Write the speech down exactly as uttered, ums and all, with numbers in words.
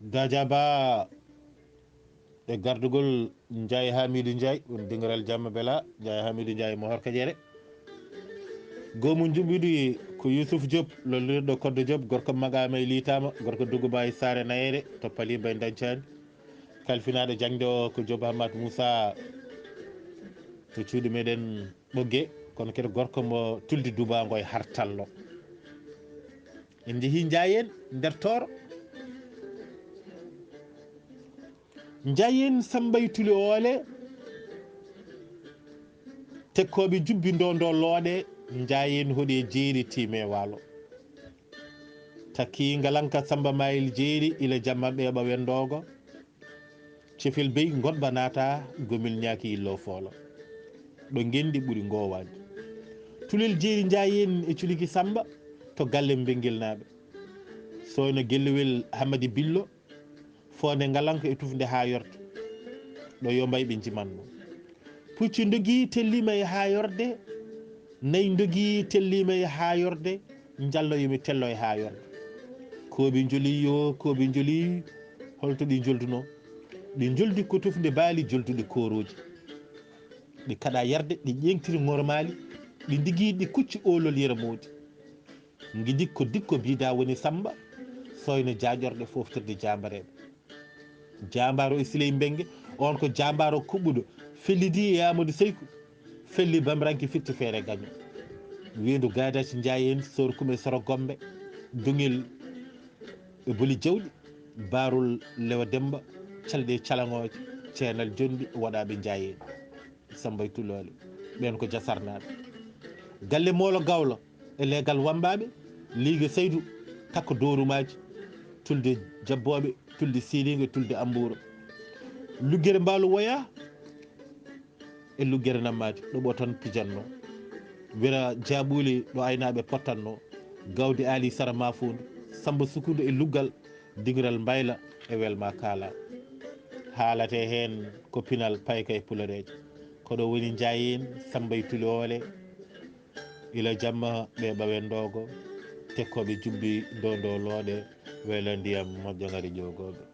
Dajaba e gardugol Njaay Hamidu Njaay, on dingiral jamma bela Njaay Hamidu Njaay mo horka jere. Goomu njuɓɓudi ko Yusuf Diop, lollirɗo Koddo Diop, gorko Magama e Liitama, gorko Duguba e Saare Nayere, to Pali Bay Dancani. Kalfinaaɗo jaŋde o ko Diop Hammat Moussa to cuuɗi meɗen Ɓogge, kono kadi gorko mo tuldi dubaango e hartallo. En njehi Njaayeen nder Tooro. Njaayeen Samba e Tuli Oole, tekkooɓe jubbi ndo ndo looɗe, Njaayeen hoɗi e jeeri tiime waalo. Takki ngalanka Samba Mayel jeeri ila jamma ɓeeɓa wendoogo. Cefel bey goɗba naata, gomil ñaaki illo foolo. Ɗo ngendi ɓuri ngoowaani. Tulel jeeri Njaayeen e Culiki Samba to galle Mbengel naaɓe. Sooyno Gellewel Hamadi Billo, foonde ngalanka e tufnde haa yorta. Ɗo yo mbay ɓe njimanno. Pucci ndogi tellima e haa yorde, nayi ndogi tellima e haa yorde, njallo yo mi tello e haa yorde. Koobi njoli yo, koobi njoli, holto ɗi njolduno? Ɗi njoldi ko tufnde baali jolduɗi koorooji. Ɗi kaɗa yarde, ɗi ƴeeŋtiri ŋormaali, ɗi ndigi ɗi kucci oolol yere moodi. Ngidi ko dikko biida woni Samba, sooyno jaaƴorɗe fooftirde jaambareeɓe. Jaambaaro e Siley Mbenge, on ko jaambaaro kuɓɓuɗo, fellidi e Amadou Seyku, felli Bamranki fitti feere gaño. Weendu Gaadaci Njaayeen, Sor Kume Soro Gombe, Duŋel e Boli Jawɗi, Baarol Lewa Demba, calɗe calaŋooje, ceenal jonɗi, waɗaaɓe Njaayeen. Samba e Tuloole, ɓeen ko Jasarnaaɓe. Galle Moolo Gawlo e leegal Wammbaaɓe, Liige Saydu, takko Doorumaaji, Tulde Jabbooɓe, Tulde Siiriinge, Tulde Ambuuro. Luggere Mbaalu Woya e Luggere Nammaadi, ɗo ɓo tan pijanno. Wira Jaaɓuuli, ɗo aynaaɓe pottanno. Gawdi Aali Sara Maafuundu, Samba Sukundo e Luggal, Dingiral Mbayla e Welma Kaala. Haalate heen ko pinal payka e Pulareeje. Ko ɗo woni Njaayeen, Samba e Tuli Oole, ila jamma ɓe ɓawe ndoogo, tekkooɓe jubbi ndo ndo looɗe, wela ndiyam moƴƴo ngari ƴoogooɓe.